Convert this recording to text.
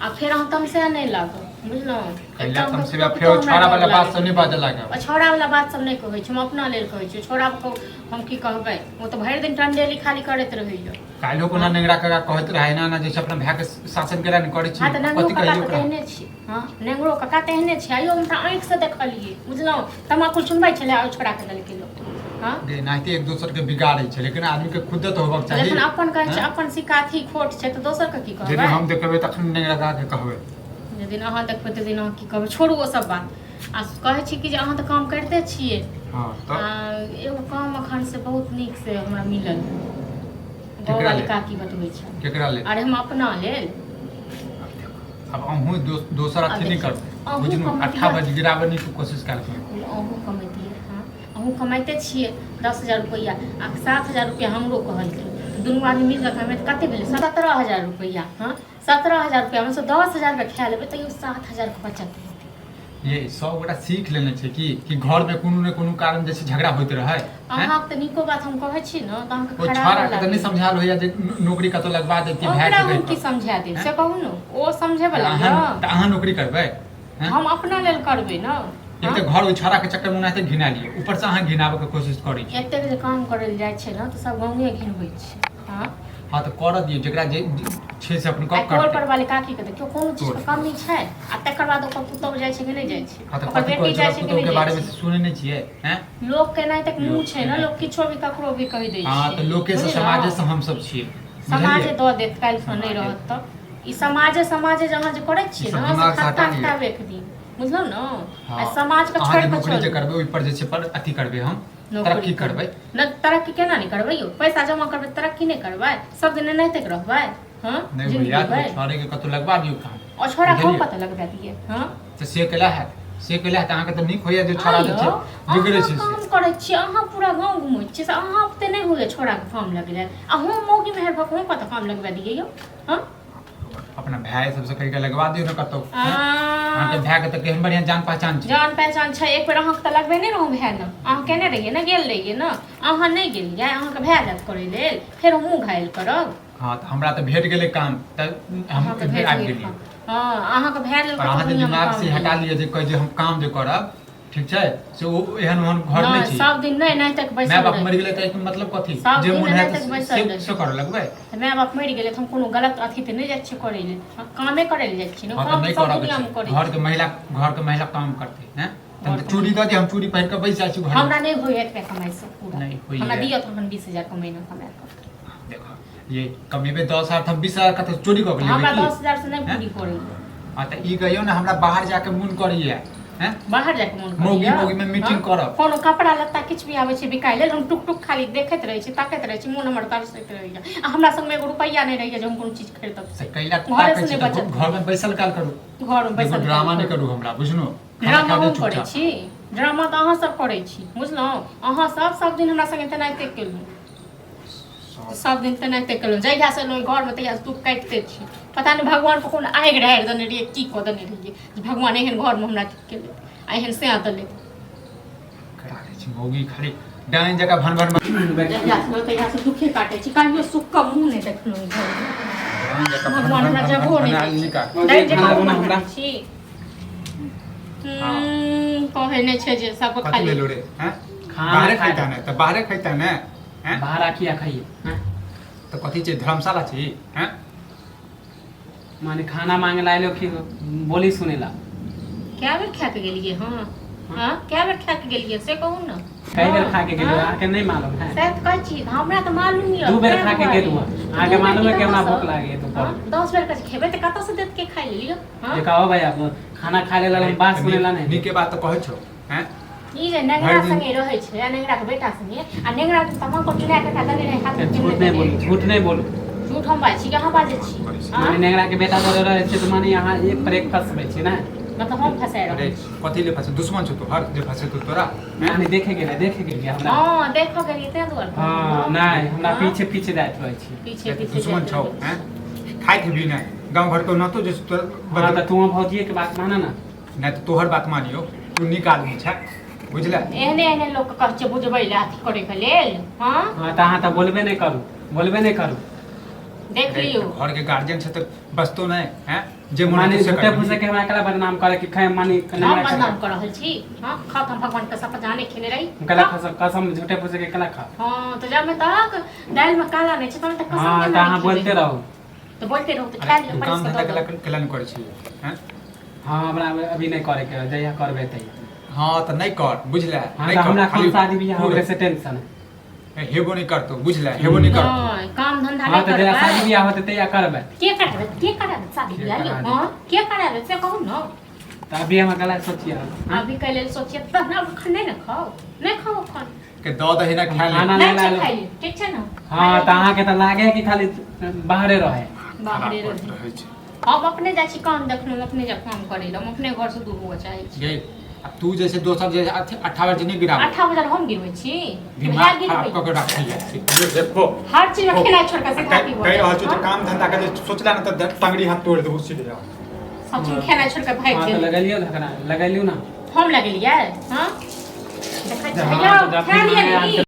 आ फेर अहाँ तमसा नहि लागब, बुझलहुँ? कैला एकदम तमसेबा? कतौ फेर हमरा छोड़ा डर वाला बात लागैए। सब नहि बाजऽ लागब। आ छौड़ा वाला बात सब नहि कहै छी हम, अपना लेल कहै छी। छौड़ा के हम की कहबै? ओ तऽ भरि दिन टंडेली खाली करैत रहैया। काल्हियो कोना नेंगरा काका कहैत रहै, एना एना जे छै अपना भाय के शासन केना नहि करै छी। हँ, तऽ नेंगरो कथी काका कहियै तऽ ओकरा? तेहने छै। हँ, नेंगरो काका तेहने छै। आइयो हम तऽ आँखिसँ देखलियै, बुझलहुँ? तमाकुल चुनबै छलै आ ओहि छोड़ाके देलकै लोक। हँ। गे, एनाहिते एक दोसर के बिगाड़ै छै, लेकिन आदमी के खुदे तऽ होबक चाही। जखन अपन कहै छै हँ? अपन सिक्का अथी खोट छै, तऽ दोसरके की जेदिन कहबै? हम देखबै तखन नेंगरा काका के कहबै। जे दिन अहाँ देखबै ताहि दिन अहाँ की कहबै? छोड़ू ओ सब बात। आ कहै छी कि जे अहाँ तऽ काम करिते छियै। हँ, तऽ आ एगो काम एखन से बहुत नीक से हमरा मिलल। केकरा गाँववाली लेल? काकी बतबै छै। केकरा लेल? अरे, हम अपना लेल। आब अहूँ दोसर आब अथी नहि देखियौ, करबै, अहूँ बुझलहुँ? कमैतियै। अट्ठा बज गिराबे के कोशिश कयल करू। अहूँ कमैतियै? हँ, अहूँ कमाइते छियै 10,000 रुपैआ, आ 7,000 रुपैआ हमरो कहलखिन। दुनू आदमी मिल कऽ कमेतै, कते भेलै? 17,000 रुपैआ। हँ, 17,000 रुपैआमे सँ 10,000 रुपैआ खा लेबै, तैयो 7,000के बचत हेतै। ये सब गोटा सीख लेने छै कि कि घर में कोनो ने कोनो कारण जे छै झगड़ा होइत रहै, हैं? अहाँके तऽ नीको बात हम कहै छी ने तऽ अहाँके ओ खराब छौड़ा के तऽ नहि लागै। समझायल होइया जे नौकरी कतौ लगवा देती भाय ओकरा के हम कहि की कऽ। समझा देब? हैं? से कहू ने, ओ समझे तऽ वला अहाँ यऽ? तऽ अहाँ नौकरी करबै, हैं? हम अपना लेल करबै ने। एक तऽ घर ओहि छौड़ा के चक्कर में ओनाहिते घिना लियै, ऊपर से अहाँ घिनाबऽ के कोशिश करै छी। एतेक जे काम करै लए जाइ छै ने तऽ सब गाँवे घिनबै छै। हँ। हँ, तऽ करऽ दियौ, जेकरा जे छै से अपन आइ गप टोल करतै। पर वाली काकी के देखियौ, कोनो चीज के टोल। कमी छै? आ तकर बाद ओकर पुतहु जाइ छै कि नहि जाइ छै? हँ, तऽ ओकर कथी बेटी कहै जाइ छै छै कि पुतहु नहि के जाइ बारे मे छै? से सुनै नहि छियै, हैं? लोक के एनाहिते मुँह लोक छै ने, लोक किछो भी ककरो भी कहि दै हँ छै। तऽ लोके से बुझलहुँ? समाजे से हमसब छियै, समाजे बुझलियै? दऽ देत काल्हि खन नहि समाजे। रहत तऽ ई समाजे, समाजे जे अहाँ जे करै छियै ई सब ने से दिमाग से खत्ता हटा लिअ। खायब एक दिन, बुझलहुँ ने? हँ, आ समाजके अहाँ छोड़ि जे कऽ नौकरी जे चलू। करबै ओहि पर जे छै पर अथी करबै हम। नौकरी तरक्की करबै। नहि, तरक्की केना नहि करबै यौ? पैसा जमा करबै, तरक्की नहि करबै? सब दिन एनाहिते रहबै? हँ, नहि जिन्दगी होइया तऽ भरि छोड़े के कतौ लगवा दियौ काम। और छोड़ा कम बुझलियै? पता लगबा दिए? हँ। तऽ से केला हैत? से केला हैत? अहाँके तऽ नीक होइया जे छोड़ा जे छै आइयो बिगड़ै अहाँ छै से। काम करै छियै, अहाँ पूरा गाँव घुमै छियै, से अहाँ ओते नहि होइया छोड़ाके काम लगेला, आ हम मौगी मेहर भऽ कऽ हम कतऽ काम लगबा दियै यौ? हँ। अपना भाय सबसँ कहि कऽ लगवा दियौ ने कतौ, अहाँके भाय के तऽ केहन बढ़िआँ जान पहचान छै। जान पहचान छै। एक बेर अहाँके तऽ लगबे नहि रहौं भाय ने, अहाँ केने रहियै ने, गेल रहियै ने। अहाँ नहि गेलियै, अहाँके भाय जायत करै लेल, फेर हमहूँ घायल करब। हँ, तऽ हमरा तऽ भेट गेलै काम, तऽ हम अहाँके एक बेर भेट आबि गेल गेलियै। काम। हँ, अहाँके भाय लेल पर अहाँ जे दिमाग से हटा लिअ जे कहै जे हम काम जे करब, ठीक छै, से ओ एहन ओहन घर नहि नहि छै। सब दिन नहि नहि तक माय बैसल बाप रही। मरि गेलै तऽ एहिके मतलब कथी? सब जे दिन मोन एनाहिते हैत बैसल से रही। से करऽ लगबै? तऽ माय बाप मरि गेलै तऽ हम कोनो गलत अथी तऽ नहि जाइ छियै करै लेल, हम कामे करै लेल जाइ छियै ने। हँ, तऽ काम नहि तऽ सब करऽ के दुनियामे छै। करै घर छै। के महिला, घर के महिला काम करतै, हैं? तहन घर तऽ के चूड़ी दऽ दिअ, हम चूड़ी पहिर कऽ बैस जाइ छी घरमे। हमरा नहि होइए एतबे कमाइसँ पूरा। नहि होइए। हमरा दिअ तखन 20,000 के महीना कमाए कऽ। देखो, ये कमेबै 10,000 तऽ हम 20,000 कतऽ चोरी कऽ के लेबै हमरा की? 10,000 से नहि हैं? पूरी करैए। हँ, तऽ ई कहियौ ने, हमरा बाहर जाके मोन करैया, हैं? बाहर जाके मोन मौगी करैया? मौगी में मीटिंग हँ? करब। कोनो कपड़ा लत्ता किछु भी आबै छै बिकाय लेल, हम टुक टुक खाली देखैत रहै छी, ताकैत रहै छी, मोन हमर तरसैत रहैया, आ हमरा संगमे एगो रुपैआ नहि रहैया जे हम कोनो चीज खरीदब। से कैला घरे ताकै से छी नहि तऽ बचत। घर में बैसल काल करू। घरमे देखो, बैसल ड्रामा नहि करू हमरा, बुझलहुँ? खाना ड्रामा खा हम दे करै चुपचाप। छी? ड्रामा तऽ अहाँ सब करै छी, बुझलहुँ? अहाँ सब सब दिन हमरा संगे तेनाहिते केलहुँ, सब दिन तेनाहिते केलहुँ। जहियासँ एलहुँ घरमे तहियासँ दुःख काटिते छी। पता नहि भगवानके कोन आगि ढारि देने रहियै, की कऽ देने रहियै जे भगवान एहन घरमे हमरा अथी केलथि आ एहन सैं देलथि। करा दै छी मौगी खाली डाइन जकाँ भन भन भन। जहियासँ एलहुँ तहियासँ दुःखे काटै छी, कहियो सुखके मुँह नहि देखलहुँ ई घरमे। डाइन जकाँ भन भगवान भन हमरा भन जगहो भन नहि भनायल दै निकाल। छै। डाइन जकाँ खाना मुँह हमरा बनबै छी। कहै नहि छै जे सब कथी खाली भेलो रे, हैं? खाना बाहरे खाय। खैता ने तऽ बाहरे खैता ने, हैं? बाहर आ किया खाइए, हैं? तऽ कथी छै, धर्मशाला छी, हैं? माने खाना मांगे ला आइलो कि बोली सुनेला? कए बेर खा के गेलियै? हँ हँ, कए बेर खा के गेलियै से कहू ने। कई बेर खा के गेलियै? हँ। अहाँके नहि मालूम है? सएह तऽ कहै छी, हमरा तऽ मालूम यऽ। दू बेर ताहि खा के दुआरे। गेलहुँ हँ। अहाँके दू बेर मालूम है कि हमरा कतऽसँ? भूख लागैए दुपहर। हँ, 10 बेर के खेबै तऽ कतऽसँ देत के खाइ लेल यौ? हँ। देखा भैया, खाना खा लेला हम बात सुनेला नहीं। नीके बात तऽ कहै छौ, हैं? ई जे नेंगरा भरि दिन- संगे रहै छै आ नेंगरा के बेटा संगे, आ नेंगरा के तमाकुल चुना के एकरा देने रहै हाथ में। झूठ नहीं बोलू, झूठ नहीं बोलू। झूठ हम बाजै छी कि अहाँ बाजै छी? माने आँ? नेंगरा के बेटा जरे रहै छै तऽ माने अहाँ एक पर एक फंसबै छी ने? मतलब हम फंसाय अरे रहल छी? कथी ले फंसे? दुश्मन छौ तोहर जे फंसे तू तोरा, हैं? माने देखे गेलै, देखे गेलियै हमरा। हँ, देखऽ गेलियै ताहि दुआरे। हँ, नहि, हमरा हँ? पीछे पीछे जाइत रहै छी। पीछे पीछे दुश्मन जाइत छौ, रहै छी। हैं? खाइत हेबी ने गाँव घर के ओनाहितो जे तोरा हँ, तऽ तू भौजिए के बात मानऽ ने। नहि तऽ तोहर बात मानियो, तू नीक आदमी छै, बुझले? एहने एहने लोक के कहै छै बुझबै लए, अथी करै के लेल। हँ। हँ, तऽ अहाँ तऽ बोलबे नहि करू, बोलबे नहि करू। देख लियौ। घर के गार्जियन छै तऽ बसतो नहि हैं जे मन माने हेतौ से झूठे करबिही। फूसे के हमरा कला बदनाम करे कि खाए माने हम बदनाम कर रहल छी? हाँ, खाओ तऽ हम भगवान के शपथ जाने खेने रही। कला कसम कसम झूठे फूसे के कला खा। हाँ, तऽ जामे तक दालि में काला नहि छै तब तक कसम हाँ, केना तऽ अहाँ नहि खेबै? बोलते रहू। तऽ बोलते रहू तऽ अरे, खा लिअ। तू परसि काम कऽ धंधा दऽ केला दू। केला नहि करै छी हैं? हाँ, हमरा अभी नहि करे के है, जहिया करबै तहिया। हाँ, तऽ नहि कर, बुझले? हाँ। नहि तऽ कर, हमरा खुद खाली शादी बियाह हो गेलै से टेंशन है। हेबो नहि करतौ, बुझले? हेबो नहि करतौ। नहि, काम धंधा हाँ, नहि तऽ जहिया शादी करबै। बियाह होतै तहिया करबै। के कराबै, के कराबै शादी के बियाह यौ? करा देत? हाँ, के कराबै से कहू ने। तऽ अभी हमरा गला सोचिए। अभी कै लेल सोचिए तब ने? अखन नहि ने खाउ, नहि खाउ अखन। के दऽ दही ने, खा ले। खाना नहि नहि छै लालो। खाइ, ठीक छै ने? हाँ, तऽ अहाँके तऽ लागे है कि खाली बाहरे रहे। बाहरे खराब रहे। रहै छै। हम अपने जाइ छी काम देखने, हम अपने जाब काम करै लए, हम अपने घरसँ दूर हुअ चाहै छी। गे, आ तू जैसे दोसर जे 18 जे नहि गिराबै। 18 हजार हम गिरबै छी? दिमाग भए खराब गिरबै। कऽ के राखल जाइ छै। ये देखो। हर चीज में खेनाइ छोड़ कऽ सिखा की कहि रहल छौ जे काम धंधा के जे सोचला ने तऽ टंगड़ी हाथ तोड़ि देबो सीधे। सब चीज खेनाइ छोड़ कऽ भागि हाँ, तऽ गेल। लगेलियौ झगड़ा, लगेलियौ ने। हम लगेलियै? हाँ, देखै छियै। हाँ, यौ, तऽ जब खा लिअ भी ने।